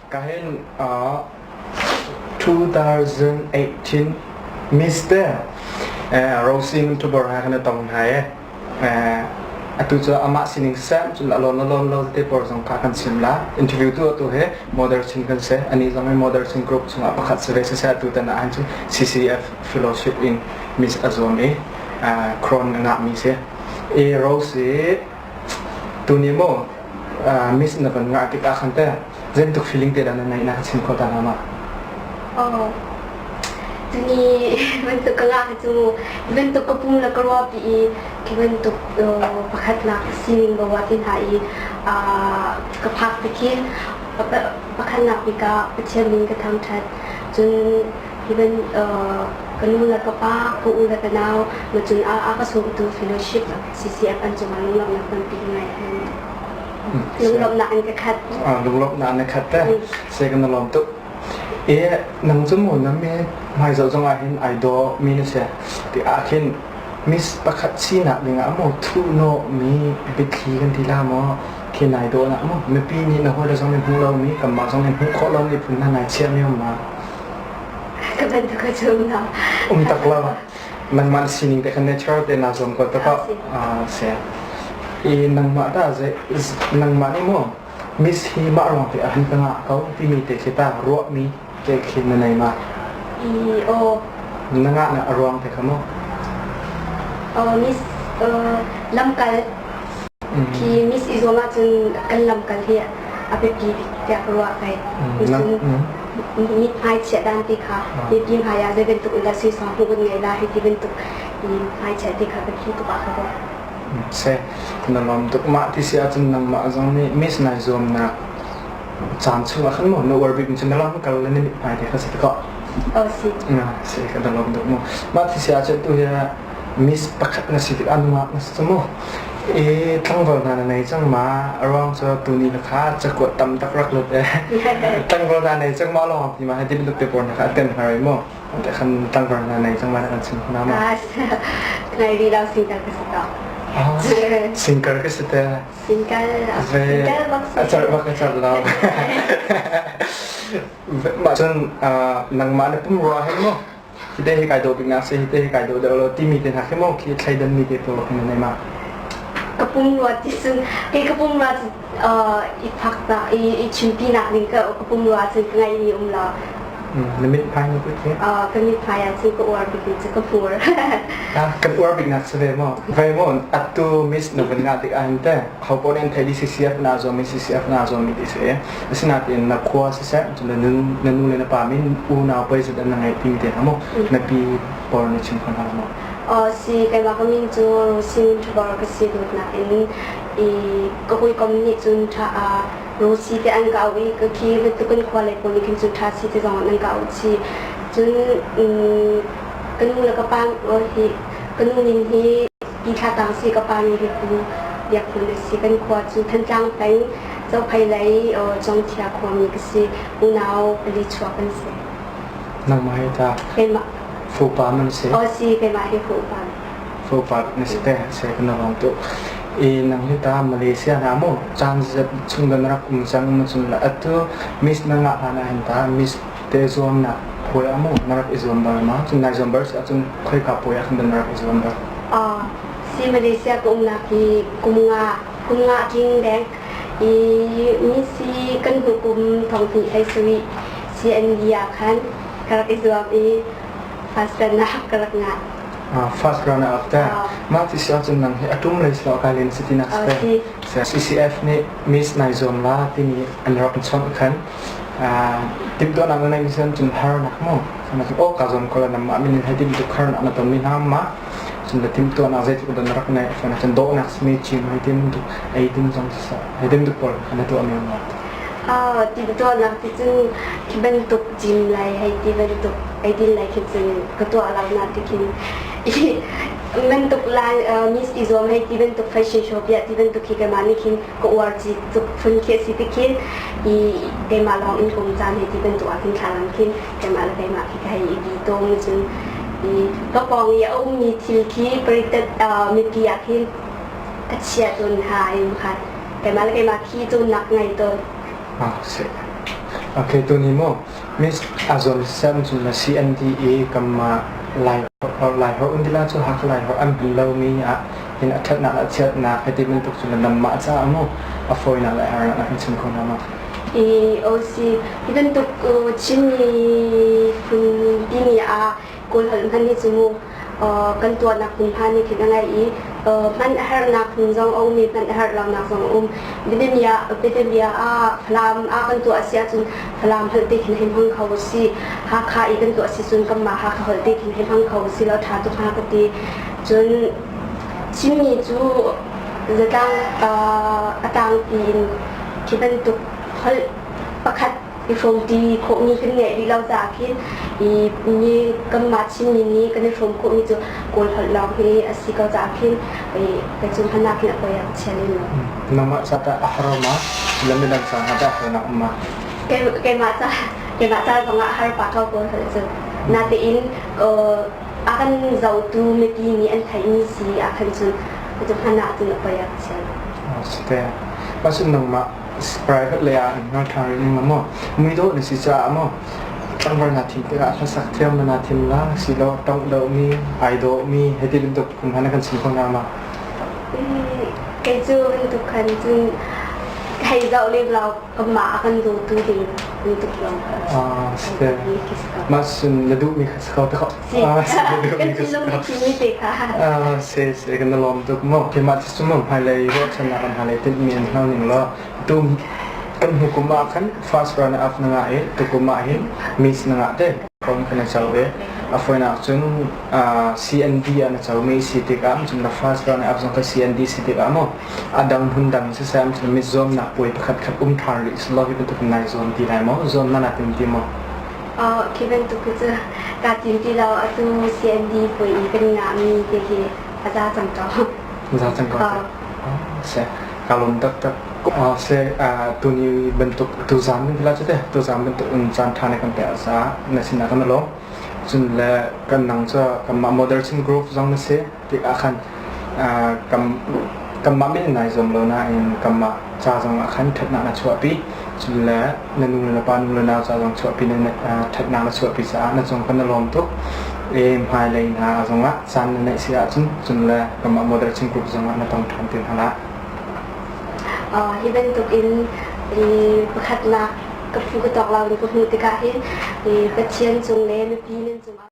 Kahin 2018 Mister Rosie Muntubor he kan i tong hna i atu cu amah sining siseh cun a lawn a lawn lo te pawl zong kha kan chim la. Interview tu atu hi Modern Chin kan si. Anih zong hi Modern Chin Group chungah pakhat si ve siseh atu tan ah cun CCF Fellowship in Miss a zuam i Crown a ngahmi si. I Rosie tuni mu Miss na van ngah tikah khan teh Zeibantuk feeling te dah na ngeih na ka chim kho ta hnga ma? Oh. Tuni bantuk ka ngah cu bantuk ka pum le ka ruah pi i khi bantuk pakhatnak sining bawa ti hna i ka phak te khi pakhatnak bik ah Pathian min ka thangṭhat cun hi ban ka nu le ka pa ka u le ka nau ma cun a ka sawmtu fellowship CCF an cungah lunglawmhnak tampi ngai Lunglawmhnak in ka khat. Lunglawmhnak na khat te. Se kan lawm tuk. E nang cu mu na me hmai zoh zong ah hin ai daw mi na si. Ti ah khin miss pakhat sinak ding ah mu thu no mi biathli kan ti la maw khi nai daw na mu mipi nih na hawi le zong nih hmu lo mi kanmah zong nih hmuh khawh lo mi phun hna nai chiah mi um ma. Ka bantuk ka cum na. Um tak lo. Nangmah na sining te kha natural te naa zuam ko tak ah si. I nangmah dah zei nangmah nih maw miss hi mah ruang te ah hin ka ngah ko timi te khi ta ruahmi te khi na nei ma? I aw. Na ngah na a ruang te kha maw? Aw miss lamkal khi miss i zuam ahcun kan lamkal hi a biapi bik tiah ka ruah kai. Mithmai chiah dan ti kha mipi hmai ah zei bantuk in dah suisang hmuh kan ngei la hei ti bantuk hmai chiah ti kha biapi tuk ah ka ruah. Se na lawm tuk mah ti si ahcun nangmah zong nih miss nai zuamnak caan chung ah khan maw na uar bik cun na lawm kal le na mithmai te kha si ko. Oh si. Na si ka na lawm tuk mu. Mah ti si ahcun tu hi Miss pakhat na si tikah nungak na si cu mu. I tlangval hna na nei cang ma? A ruang cu tuni na kha cakuat tam tak rak lut e. Tlangval hna nei cang ma lawng ti ma hi ti bantuk te pawl na kha a tem hnga rih mu. Te khan tlangval hna nei cang ma na kan chim hna ma? Ngai rih lo singkar ka si to. Singkar ka si te. Singkar Ve singkar bak si. A car bak a car lo. Mah cun nangmah na pum rua hen mu. Hite hi kai dawh bik na si, hite hi kai dawh deuh lo timi te hna khi maw khi thleidan mi te pawl khi nan ma? Ka pum rua ti cun kei ka pum rua cu i phak ta i i chimpi nak ding ka ka pum rua cun ka ngaih mi um lo. Na mithmai na put hi? Ka mithmai ah cun ka uar bik mi cu ka hmur. Kan uar bik nak si ve maw? Ve maw atu miss na vun ngah tik ah hin teh ho paoh nih an theih dih CCF na zuam mi CCF na zuam mi ti si. Asinain na khua siseh cun na nun na nu le na pa min unau pei zat an na ngeih timi te hna maw na pi por na chim kho hna maw? Si keimah ka min cu Rosin Thabor ka si dawtnak in i ka hawikom nih cun tha Rosi te an ka auh i ka khi bantuk kan khua lei pawl nih khin cun tha si te zong an ka auh chih. Cun ka nu le ka pa hi ka nu min hi Pi Thla Tang si ka pa min hi Pu Biak Hmun a si. Kan khua cu Thantlang peng Zophei lei Congthia khuami ka si. Unau pali chuak kan si. Nangmah hi ta Keimah. Fupa man si? Aw si, keimah hi fupa. Fupa na si te, se ka na rong tu. I nang hi ta Malaysia na mu caan zet chung dan rak um cang ma cun la atu miss na ngah hlan ah hin ta miss te zuam nak puai amu na rak i zuam bal ma cun nai zuam bal si ahcun khoika puai ah khan dan na rak i zuam bal? Si Malaysia ka umnak hi kum nga kum nga king deng i mi si kan hnu kum thong hnih hlei sarih CND ah khan ka rak i zuam i first runner ka rak ngah. First runner up te. Mah ti si ahcun nang hi atum lei silo kai len si tinak si. CCF nih Miss nai zuam la timi an rak chawnh khan timhtuahnak na neih mi cun harnak mu. Oh ka zuam ko la namah min in hei timtuk harnak na ton mi hna ma cun na timhtuahnak zeitluk dah na rak neih fawn cun dawhnak simi cim hei timtuk ei ding zong siseh hei timtuk pawl kha na tuah mi ma. Timhtuahnak ti cun khi bantuk gym lai hei ti bantuk eidin lai khi cun ka tuah lo na ti khin bantuk lai miss i zuam hei ti bantuk fashion show piah ti bantuk khi keimah nih khin ka uar ci tuk phun khi a si ti khin i keimah lawng in kum caan hei ti bantuk ah khin thlalang khin keimah le keimah khi ka hei i bi tawn cun i ka pawng i a ummi thil khi paritat mipi ah khin ka chia tawn ha in khan keimah le keimah khi cawnnak ngei tawn. Ah, si. Okay, tuni mu Miss Azon Sam cu na CNDA kamah Lai Lai holh um ti la cu Hakha Lai holh an hman lomi ah hin a ṭhatnak le a chiatnak hei ti bantuk cu na nangmah caah mu a fawinak le a harnak na kan chim kho hna maw? I OC hi bantuk Chin miphun timi ah Kawl holh hman hi cu mu kan tuahnak hmunhma nih khin a ngeih i hman a herhnak hmun zong a um i hman a herh lonak zong a um. Bianabia ah Falam ah kan tuah a si ahcun Falam holh te khin hei hmang kho a si. Hakha i kan tuah a si cun kanmah Hakha holh te khin hei hmang kho a si lo ṭha tuk hnga ka ti. Cun Chinmi cu zatlang a tlangpi in khi bantuk holh pakhat i hrawmṭi khawhmi kan ngeih rih lo caah khin i mi kanmah Chinmi nih kan i hrawm khawhmi cu Kawl holh lawng hi a si ko caah khin kei cu hman ah khin a poi ah ka chia lem lo. Nangmah ca tah a har ma? Lamidang ca hna tah harnak um ma? Keimah ca keimah ca zongah a har pah ko Kawl holh cu. Natein a kan zohtu mipi nih an theihmi si ah khan cun cu hman ah cun a poi ah ka chia lo. Site. Masin nangmah private lei ah an ṭha rih ning maw? Muidawh na si caah maw tlangval naa thim tikah hlasak thiam na naa thim la silo tongh deuhmi, ai dawhmi hei ti bantuk phun hna na kan chim kho hna ma? Kei cu bantuk khan cun hei zoh lem lo kanmah a kan dawtu ding bantuk lawng kha Ah, site. Mah cun na duhmi kha si kho te kho. Si. Kan thinlung nih thimmi te kha. Ah, si si kan lawm tuk mu. Keimah cu mu hmailei ruahchannak an hmailei tinhmi an hno ning law tu kan hnu kum ah khan first runner up na ngah i tukum ah hin miss na ngah te kong kha na co i a fawinak cun CND ah na co mi si tikah cun na first runner up zong kha CND si tikah mu a dang hmun dang siseh cun mit zuamnak puai pakhat khat um ṭhan rih selaw hi bantuk nai zuam ti lai maw zuam na na tim ti maw? Khi bantuk cu kaa tim ti lo. Atu CND puai i kan ngahmi te hi a za cang ko. Za cang ko. Se ka lawm taktak. Se tuni bantuk tu zan min la te tu zan bantuk in caan ṭha ne kan pe sa na sinah kan lawm. Cun le kan nang cu kanmah Modern Group zong na si tik ah khan kanmah min nai zuam lo nain kanmah ca zong ah khan ṭhatnak na chuahpi. Cun le na nu le na pa nu le nau ca zong chuahpi na ṭhatnak na chuahpi caah na cung kan na lawm tuk. E hmailei hna zong ah caan na neih si ahcun cun le kanmah Modern Chin Group zong ah na tong ṭhan te hna la. Hi bantuk in pakhatnak ka phu ka tawk lo in ka hmuh tikah hin Pathian cung le mipi nan cungah.